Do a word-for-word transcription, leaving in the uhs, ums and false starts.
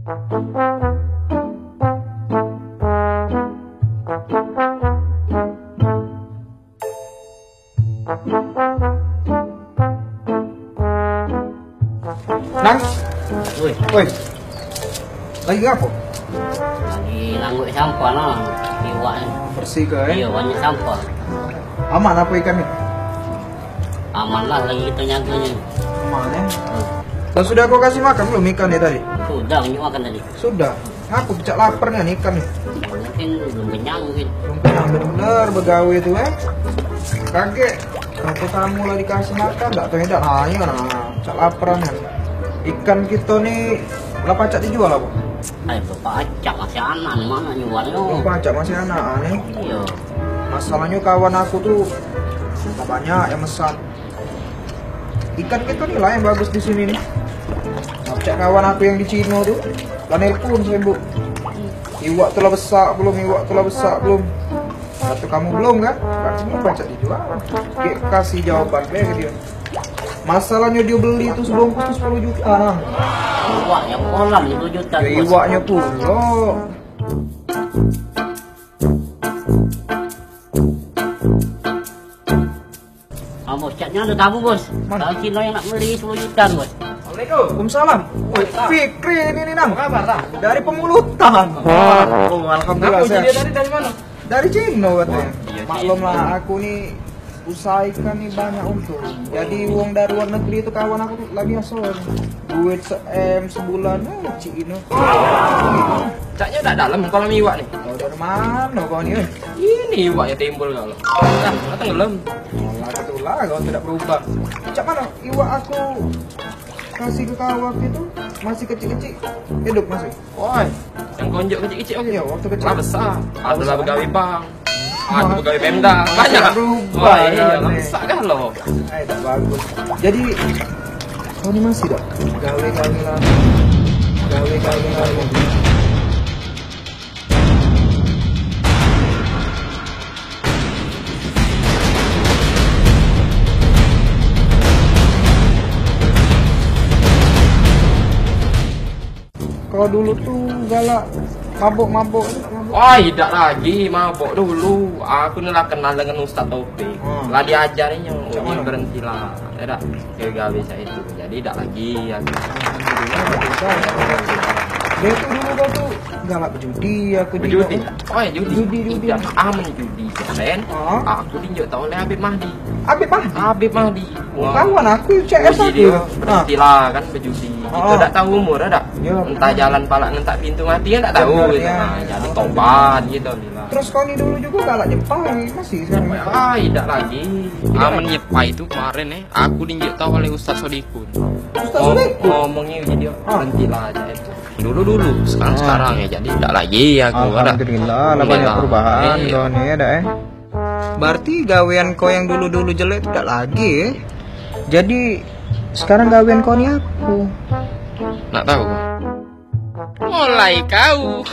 Nang? Woi. Woi. Lagi ngapo? Lagi nangguk sampah nah. Iwak ni. Bersih ke, eh? Iyo, banyak sampah. Aman apo ikan ni? Aman lah, lagi kito nyagonyo. Aman, eh? Hmm. Lah, sudah kau kasih makan belum ikan ni tadi? Sudah, nyo makan tadi. Sudah. Ngapo pecak lapar nian ikan ni? Mungkin belum kenyang mungkin. Belum kenyang bener begawe tu, eh. Kagek. Kato kamu lah dikasih makan, dak tau dak nanyo nah. Pecak lapar nian. Ikan kito ni lah pacak dijual apo? Ai, pacak masih anak, mano nyualnyo? Pacak masih anak ni. Iyo. Masalahnyo kawan aku tu banyak yang mesan. Ikan kito ni lah yang bagus di sini ni. Nah, pecak kawan aku yang di Cino tu, lah nelpon sembuk. Iwak tu lah besak belum, iwak tu lah besak belum. Kato kamu belum kan? Berarti belum pacak dijual. Gek kasih jawaban be ke dio. Masalahnyo dio beli tu sebungkus tu sepuluh juta nah. Iwaknyo pulo sepuluh juta. Ya, iwaknyo pulo. Ah, bos, caknyo ado tamu, bos. Mano? Kawan Cino yang nak beli sepuluh juta, bos. Assalamualaikum. Waalaikumsalam. Woi, Fikri ini nih, Nang. Apo kabar, Nang? Dari Pemulutan. Oh, alhamdulillah. Ngapo sehat. Jadi dari, dari mano? Dari Cino katonyo. Iyo, maklum lah, aku ni usaha ikan ni banyak untung. Jadi wong dari luar negeri tu kawan aku tu lah biaso. Duit se-M sebulan, eh, Cino. Caknyo dak dalam kolam iwak ni. Oh, dari mano kau ni, eh? Ini iwaknyo timbul kau. Dah, dah tenggelam. Alah, ketulah kau tidak berubah. Cak mano iwak aku kasih ke kau waktu itu? Masih kecik-kecik. Hidup masih. Woi, yang konjok kecik-kecik waktu itu? Iyo, waktu kecik. Lah besak. Ado lah begawe bank. Ado begawe Pemda. Banyak. Berubah. Oh, iyo, lah besak kan lo. Eh, dak bagus. Jadi, kau ni masih dak? Gawe-gawe lamo. Gawe-gawe lamo. Kau dulu tu galak mabok-mabok tu, mabok. Wah, idak lagi mabok dulu. Aku ni lah kenal dengan Ustaz Taufik. Hmm. Lah diajarinyo, berhentilah. Idak, gawe cak itu. Jadi idak lagi aku. Alhamdulillah, dak dosa. Dio tu dulu kau tu galak bejudi, aku jingok. Bejudi? Oh, iyo, judi. Judi, judi. Idak, amen judi kemaren, aku dijinjok tau oleh Habib Mahdi. Habib Mahdi? Habib Mahdi. Oh, kawan aku, C S aku. Berhentilah kan bejudi. Kito dak tau umur, dak? Iyo. Entah jalan palak ngentak pintu mati kan dak tau. Bener, gitu. Iyo. Nah, jadi tobat gitu, alhamdulillah. Terus kau ni dulu jugo galak nyepai, masih sekarang nyepai? Ah, idak lagi. Amen nyepai tu kemaren, eh. Aku dijinjok tau oleh Ustaz Sodikun. Ustaz Sodikun? Ngomongnyo jadi berhentilah aja itu. Dulu-dulu, sekarang-sekarang ya, jadi idak lagi aku. Alhamdulillah, lah banyak perubahan kau ni ya, dak, eh? Berarti gawean kau yang dulu-dulu jelek tu dak lagi, eh? Jadi, sekarang gawean kau ni apo? Nak tau? Mulai kau.